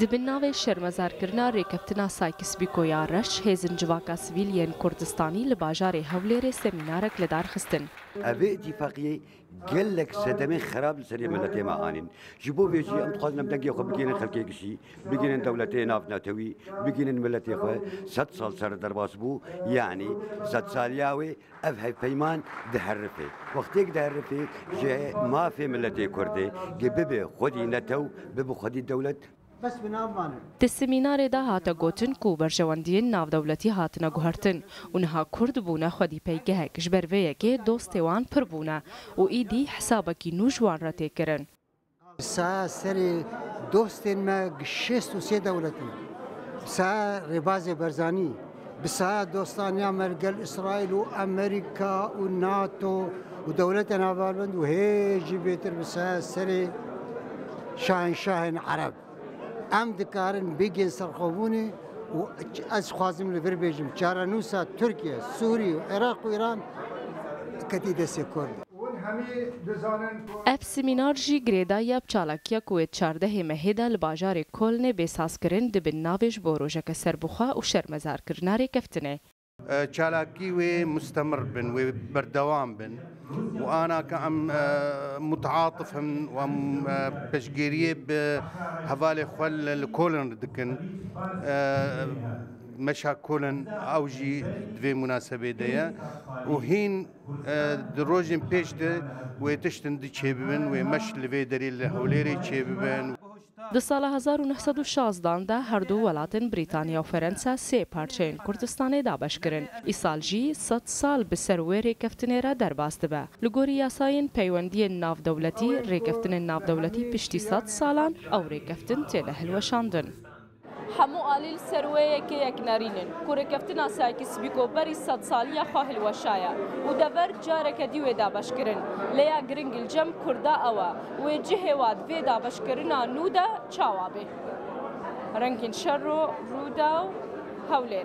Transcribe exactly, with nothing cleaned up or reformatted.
Di bin navê şermezarkirina rêkeftina Sykes-Picot ya reş, hêzên civaka sivîl yên Kurdistanî li bajarê Hewlêrê semînarek li dar xistin. Ev ê îtîfaqiyê gelek sedemên xerab li serê miletê me anîn. Ji bo vê jî em dixwazin em dengê xwe bigihînin xelkê gişî, bigihînin dewletê navnetewî, bigihînin miletê xwe sed sal ser derbas bû, yanî sedsaliya wê ev hevpeyman diherifê. Wextêk diherifê ji mafê miletê Kurdê, gi bibe xwedî netew, bibe xwedî dewlet. Bes bi nav mane. Di semînarê de hate gotin ku berjewendiyên navdewletî hatine guhertin û niha Kurd bûne xwedî peygehek, ji ber vê yekê dostê wan pir bûne û îdî hesabekî nû ji wan re tê kirin. Bi saya serê dostên me şêst û sê dewlet in. Bi saya Rêbazê Barzanî, bi saya dostaniya me li gel Îsraîl û Amerîka û NATO û dewletên hevalbend û hê jî bêtir bi saya serê şahinşahên Ereb. Em dikarin bigên serxwebûnê û ez xwazim li vir bêjim, çarenûsa Tirkiye, Sûrî û Iraq û Îran ketî destê Kurd. Ev semînar jî girêdayiya bi çalakiya ku wê çardehê mehê de li bajarê Kolnê bê sazkirin, dibin navê ji bo rojeke serbixwe û şermezarkirina rêkeftinê. E, çalakî wê mustemir bin, wê berdewam bin. Û ana ke em, e, mutaatif in û em, e, pêşgiriyê bi hevalê xwe li, li Kolin re dikin. E, meşa Kolin ew jî di vê munasebê de ye. Û hîn, e, di rojên pêş de wê tiştin di çêbibin, wê meş li vê derê li Hewlêrê çêbibin. Di sala hezar û neh sed û şazdan de her du welatên Brîtanya û Ferensa sê parçeyên Kurdistanê dabeş kirin. Îsal jî sed sal bi ser wê rêkeftinê re derbas dibe. Li gorî yasayên peywendiyên navdewletî, rêkeftinên navdewletî piştî sed salan ew rêkeftin têne hilweşandin. Hemû alî li ser wê yekê yek nerîn in ku rêkeftina Sykes-Picot berî sedsaliya xwe hilweşaye û dever careke dî wê dabeş kirin. Lê ya giring li cem Kurda ew e, wê cihê wa di vê dabeşkirina nû de çawa bê? Rengîn Şero, Rûdaw, Hewlêr.